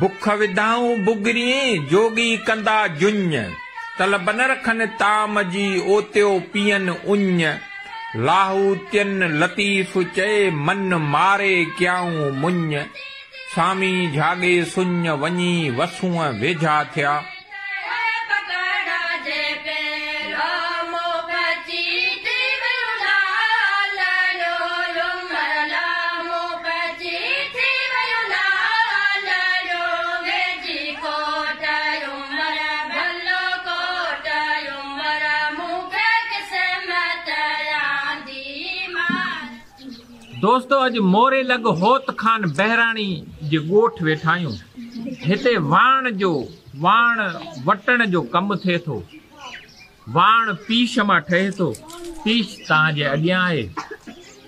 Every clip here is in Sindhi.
بک وڌائون بگرين، جوڳي ڪندا جڃ. طلب نه رکن طعام جي، اوتيو پيئن اڃ. لاهوتين لطيف چئي، من ماري ڪيائون مڃ. سامي جهاڳي سڃ، وڃي وسونء ويجها ٿيا. دوستو اڄ موري لڳ هوت خان بهراڻي جي ڳوٺ ويٺا آهيون. هتي واڻ جو واڻ وٽڻ جو ڪم ٿئي ٿو. واڻ پيش مان ٺهي ٿو. پيش توهان جي اڳيان آهي.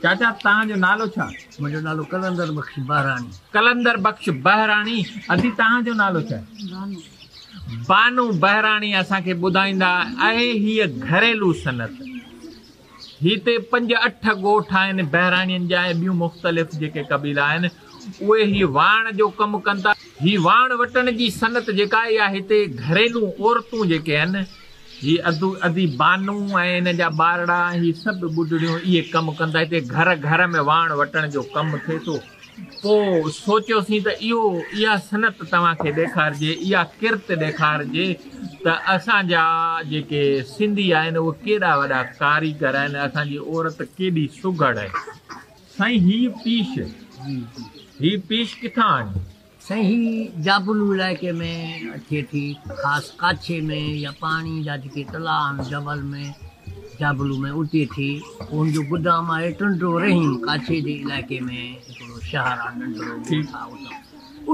چاچا توهان جو نالو ڇا؟ منهنجو نالو قلندر بخش بهراڻي. قلندر بخش بهراڻي. ادي توهان جو نالو ڇا؟ بانو. بانو بهراڻي اسان کي ٻڌائيندا اهي هيء گهريلو صنعت. هتي پنج اٺ ڳوٺ آهن بهراڻين جا ۽ ٻيون مختلف جيڪي قبيلا آهن اهي هي واڻ جو ڪم ڪن ٿا. هي واڻ وٽڻ جي صنعت جيڪا آهي اها هتي گهريلو عورتون جيڪي آهن هي ادو ادي بانو ۽ ان جا ٻارڙا هي سڀ ٻڍڙيون اهي ڪم ڪن ٿا هتي گهر گهر ۾ واڻ وٽڻ جو ڪم ٿئي ٿو. پوء سوچيوسين ته اهو اها صنعت توهان کي ڏيکارجي، اها ڪرت ڏيکارجي ته اسان جا جيڪي سنڌي آهن اهي ڪيڏا وڏا ڪاريگر آهن، اسان جي عورت ڪيڏي سگهڙ آهي. سائين هيء پيش، هيء پيش ڪٿان آڻي؟ سائين هي جابلو علائقي ۾ ٿئي ٿي، خاص ڪاڇي ۾ يا پاڻي جا جيڪي تلاء آهن جبل ۾. جابلو ۾ اتي ٿي. ان جو گدام آهي ٽنڊو رحيم ڪاڇي جي علائقي ۾ هڪڙو شهر آهي ننڍڙو ڳوٺ آهي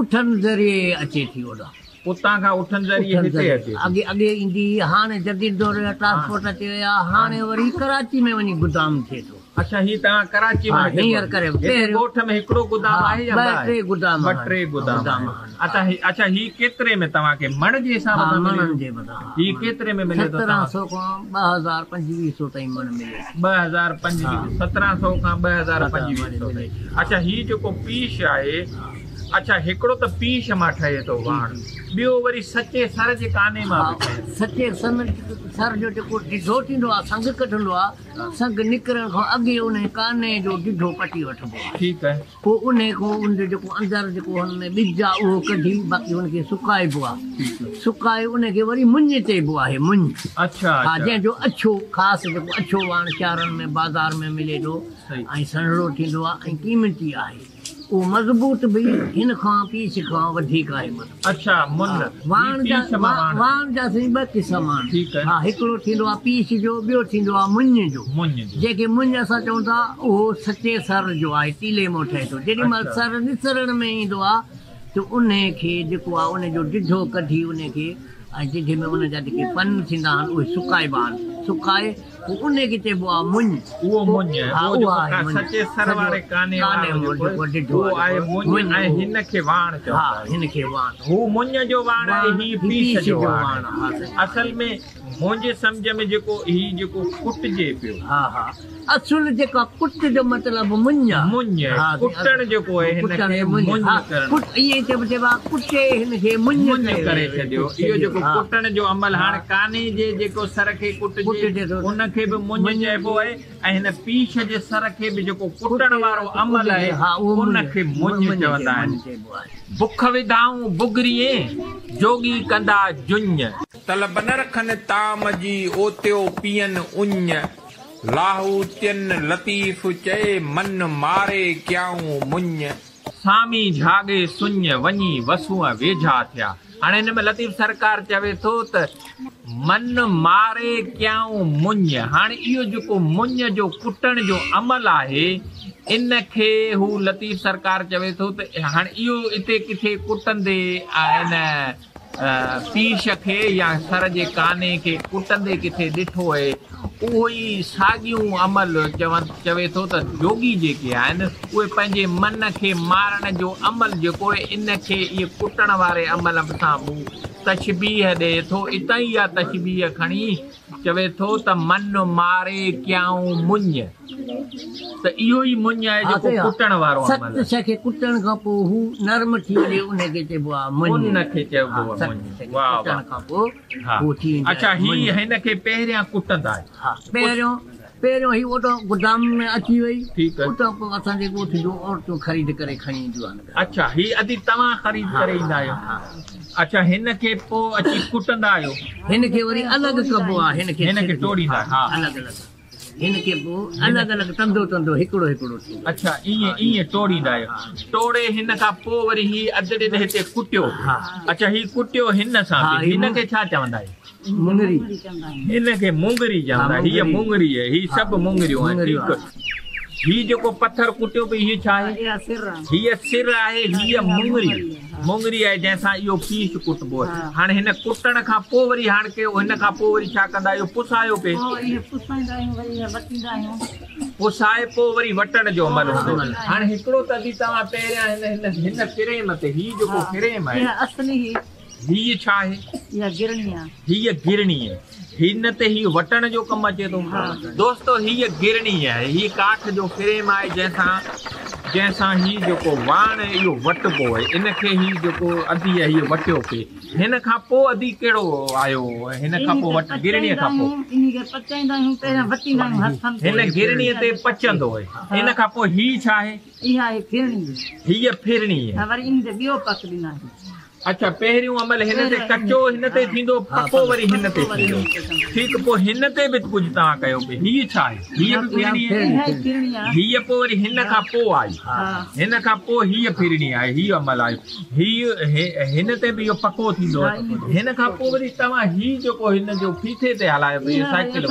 اتان اٺن ذريعي اچي ٿي اوڏانهن. اتان کان اٺن ذريعي هتي اچي ٿي. اڳي اڳي ايندي هئي هاڻي جديد دور جا ٽرانسپورٽ اچي ويا هاڻي وري ڪراچي ۾ وڃي گدام ٿئي ٿو. اڇا هي توهان ڪراچي مان هتي هينئر ڪري هتي ڳوٺ ۾ هڪڙو گدام آهي يا ٻه ٽي گدام ٻه ٽي گدام آهن. اڇا هي اڇا هي ڪيتري ۾ توهان کي مڻ جي حساب سان ملي مڻن جي مٿان هي ڪيتري ۾ ملي ٿو 1700 کان 2025 سو تائين مڻ ملي ٿي. 2025 1700 کان 2025 سو تائين. اڇا هي جيڪو پيش آهي اڇا هڪڙو ته پيش مان ٺهي ٿو واڻ ٻيو وري سچي سر جي ڪاني مان به ٺهي ٿو. سچي سر جو جيڪو ڊڍو ٿيندو آهي سنگ ڪڍندو آهي سنگ نڪرڻ کان اڳي انهي ڪاني جو ڊڍو پٽي وٺبو آهي. ٺيڪ آهي. پوء انهي کان ان جو جيڪو اندر جيڪو هن ۾ ٻج آهي اهو ڪڍي باقي هن کي سڪائبو آهي. سڪائي انهي کي وري مڃ چئبو آهي مڃ. اڇا ها جنهن جو اڇو خاص جيڪو اڇو واڻ شهرن ۾ بازار ۾ ملي ٿو ۽ سنهڙو ٿيندو آهي ۽ قيمتي آهي. اهو مضبوط به هن کان پيس کان وڌيڪ آهي مضبوط. اڇا مڃ. واڻ جا واڻ جا سائين ٻه قسم آهن. ها هڪڙو ٿيندو آهي پيس جو ٻيو ٿيندو آهي مڃ جو. جنهن کي مڃ اسان چئون ٿا اهو سچي سر جو آهي تيلي مان ٺهي ٿو. جيڏي مهل سر نسرڻ ۾ ايندو آهي ته انهي کي جيڪو آهي انهي جو ڊڍو ڪڍي انهي کي ۽ ڊڍي ۾ ان جا جيڪي پن ٿيندا آهن اهي سڪائبا آهن. سڪائي پوء انهي کي چئبو آهي مڃ. اهو مڃ اهو جيڪو سچي سر واري ڪاني وارو جيڪو اهو آهي مڃ ۽ هن کي واڻ چوندا آهن. هن کي واڻ. هو مڃ جو واڻ آهي هي پيس جو واڻ آهي. اصل ۾ منهنجي سمجهه ۾ جيڪو هي جيڪو ڪٽجي پيو. ها ها اصل جيڪا ڪٽ جو مطلب مڃ آ. مڃ ڪٽڻ جيڪو آهي هن کي مڃ ڪرڻ. ڪٽ ائين چئبو چئبو آ ڪٽي هن کي مڃ ڪري ڇڏيو. اهو جيڪو ڪٽڻ جو عمل هاڻ ڪاني جي جيڪو سر کي ڪٽجي ان کي به مڃ چئبو آهي ۽ هن پيش جي سر کي به جيڪو ڪٽڻ وارو عمل آهي ان کي مڃ چوندا آهن. بک وڌائون بگريين، جوڳي ڪندا جڃ. طلب نه رکن طعام جي، اوتيو پيئن اڃ. لاهوتين لطيف چئي، من ماري ڪيائون مڃ. سامي جهاڳي سڃ، وڃي وسونء ويجها ٿيا. هاڻي هن ۾ لطيف سرڪار چوي ٿو ته من ماري ڪيائون مڃ. هاڻي اهو جيڪو مڃ جو ڪٽڻ جو عمل آهي، ان کي هو لطيف سرڪار چوي ٿو ته هاڻي اهو اتي ڪٿي ڪٽندي ان پيش کي يا سر جي ڪاني کي ڪٽندي ڪٿي ڏٺو اهي، اهو ئي ساڳيون عمل چوي ٿو ته جوڳي جيڪي آهن اهي پنهنجي من کي مارڻ جو عمل جيڪو اهي ان کي اهي ڪٽڻ واري عمل سان هو تشبيهه ڏئي ٿو، اتان ئي اها تشبيهه کڻي چوي ٿو ته من ماري ڪيائون مڃ ته اهو ئي مڃ آهي جيڪو ڪٽڻ وارو عمل آهي. سخت شيء کي ڪٽڻ کان پوء هو نرم ٿي وڃي ان کي چئبو آهي مڃ. ان کي چئبو آهي مڃ. واهه ڪٽڻ کان پوء هو ٿي ويندي آهي. اڇا هي هن کي پهريان ڪٽندا آهيو. ها پهريون پهريون هي اتان گدام ۾ اچي وئي اتان پوء اسان جي ڳوٺ جون عورتون خريد ڪري کڻي اينديون آهن گهر. اڇا هي ادي توهان خريد ڪري ايندا آهيو. اڇا هن کي پوء اچي ڪٽندا آهيو. هن کي وري الڳ ڪبو آهي هن کي هن کي ٽوڙيندا آهيو. ها الڳ الڳ هن کي پوء الڳ الڳ تندو تندو هڪڙو هڪڙو ٿيندو. اڇا ائين ائين ٽوڙيندا آهيو. ٽوڙي هن کان پوء وري هي ادڙين هتي ڪٽيو. اڇا هي ڪٽيو هن سان به هن کي ڇا چوندا آهيو؟ مڱري. هن کي مڱري چوندا آهن. هيء مڱري آهي. هي سڀ مڱريون آهن. ٺيڪ. هي جيڪو پٿر ڪٽيو پئي هي ڇا آهي؟ هيء سر آهي. هيء مڱري مڱري آهي جنهن سان اهو پيش ڪٽبو آهي. هاڻي هن ڪٽڻ کان پوء وري هاڻ ڪيو هن کان پوء وري ڇا ڪندا آهيو؟ پسايو پئي. پسائي پوء وري وٽڻ جو عمل هوندو. هاڻي هڪڙو ته ادي توهان پهريان هن هن هن فريم تي هي جيڪو فريم آهي. هيء ڇا آهي؟ اها گرڻي آهي. هيء گرڻي آهي. هن تي هي وٽڻ جو ڪم اچي ٿو. دوستو هيء گرڻي آهي. هي ڪاٺ جو فريم آهي جنهن سان جنهن سان هي جيڪو واڻ آهي اهو وٽبو آهي. ان کي هي جيڪو ادي آهي هيء وٽيو پئي. هن کان پوء ادي ڪهڙو آيو هن کان پوء وٽ گرڻيء کان پوء. انهي کي پچائيندا آهيون پهريان وٽيندا آهيون هٿن تي. هن گرڻيء تي پچندو آهي. ان کان پوء هي ڇا آهي؟ اها آهي ڦرڻي. هيء ڦرڻي آهي. وري انهي تي ٻيو پڪ ڏيندا آهيون. اڇا پهريون عمل هن تي ڪچو هن تي ٿيندو پڪو وري هن تي ٿيندو ٺيڪ پوء هن تي به ڪجهه توهان ڪيو پئي هيء ڇا آهي هيء به ڦرڻي آهي هيء پوء وري هن کان پوء آئي هن کان پوء هيء ڦرڻي آهي هيء عمل آيو هيء هن تي به اهو پڪو ٿيندو هن کان پوء وري توهان هي جيڪو هن جو ڦيٿي تي هلايو پئي سائيڪل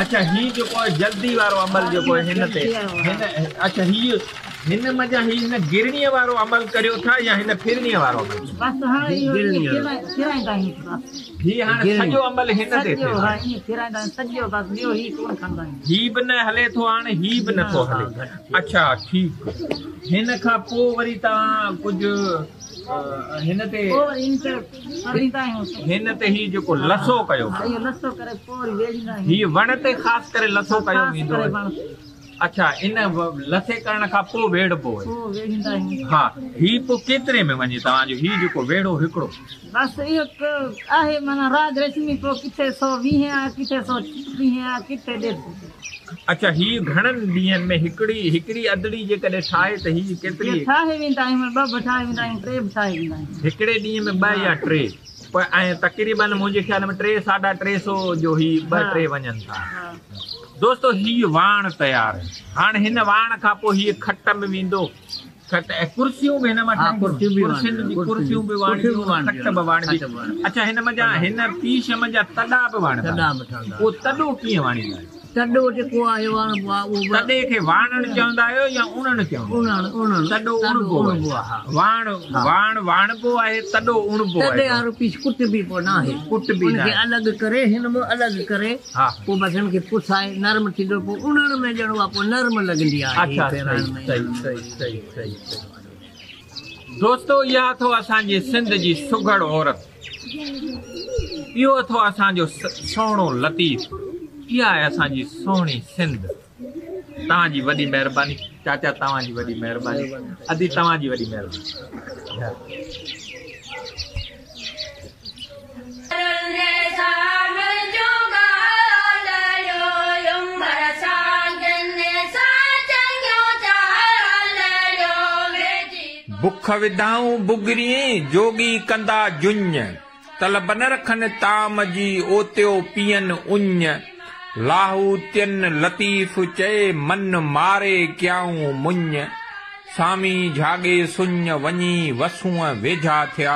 اڇا هي جيڪو آهي جلدي وارو عمل جيڪو آهي هن تي هن اڇا هيء هن منجهان هي هن گرڻيء وارو عمل ڪريو ٿا يا هن ڦرڻيء وارو عمل؟ بس هاڻي اهو ائين ڦيرائيندا آهيون بس. هي هاڻي سڄو عمل هن تي ٿئي ٿو. ها ائين ڦيرائيندا آهيون سڄو بس ٻيو هي ڪونه کڻندا آهيون. هي به نه هلي ٿو هاڻي هي به نه ٿو هلي. اڇا ٺيڪ هن کان پوء وري توهان ڪجهه هن تي پوء وري هن تي پريندا آهيون. هن تي هي جيڪو لسو ڪيو. ها اهو لسو ڪري پوء وري ويڙهيندا آهيون. هي وڻ تي خاص ڪري لسو ڪيو ويندو آهي. اڇا ان لسي ڪرڻ کان پوء ويڙهبو آهي. پوء ويڙهيندا آهيون. ها هي پوء ڪيتري ۾ وڃي توهان جو هي جيڪو ويڙهو هڪڙو. بس اهو آهي معنيٰ راڄ رشمي پوء ڪٿي سو ويهين آهي ڪٿي سو ٽيهين آهي ڪٿي ڏيڍ سو. اڇا هي گهڻن ڏينهن ۾ هڪڙي هڪڙي ادڙي جيڪڏهن ٺاهي ته هي ڪيتري. هي ٺاهي ويندا آهيون ٻه به ٺاهي ويندا آهيون ٽي به ٺاهي ويندا آهيون. هڪڙي ڏينهن ۾ ٻه يا ٽي پوء ۽ تقريبن منهنجي خيال ۾ ٽي ساڍا ٽي سو جو هي ٻه ٽي وڃن ٿا. دوستو هي واڻ تيار آهي. هاڻ هن واڻ کان پوء هي کٽ ۾ ويندو. کٽ ۽ ڪرسيون به هن مان ٺاهينديون. ڪرسين جي ڪرسيون به واڻبيون کٽ به واڻبي. اڇا هن منجهان هن پيش منجهان تڏا به واڻبا. اهو تڏو ڪيئن واڻيندا آهيو؟ تڏو جيڪو آهي واڻبو آهي اهو به. تڏي کي واڻڻ چوندا آهيو يا اڻڻ چوندا آهيو؟ اڻڻ اڻڻ. تڏو اڻبو آهي. واڻ واڻ واڻبو آهي تڏو اڻبو آهي. تڏي وارو پيش ڪٽبي پوء ناهي. ڪٽبي ان کي ناهي. الڳ ڪري هن مان الڳ ڪري پوء بس هن کي پسائي نرم ٿيندو پوء اڻڻ ۾ ڄڻ اها پوء نرم لڳندي آهي. اڇا صحيح صحيح صحيح صحيح صحيح دوستو اها اٿو اسان جي سنڌ جي سگهڙ عورت. اهو اٿو اسان جو سهڻو لطيف. اها آهي اسان جي سهڻي سنڌ. توهان جي وڏي مهرباني چاچا توهان جي وڏي مهرباني ادي توهان جي وڏي مهرباني. بک وڌائون بگرين، جوڳي ڪندا جڃ. طلب نه رکن طعام جي، اوتيو پيئن اڃ. لاهوتين لطيف چئي، من ماري ڪيائون مڃ. سامي جهاڳي سڃ، وڃي وسونء ويجها ٿيا.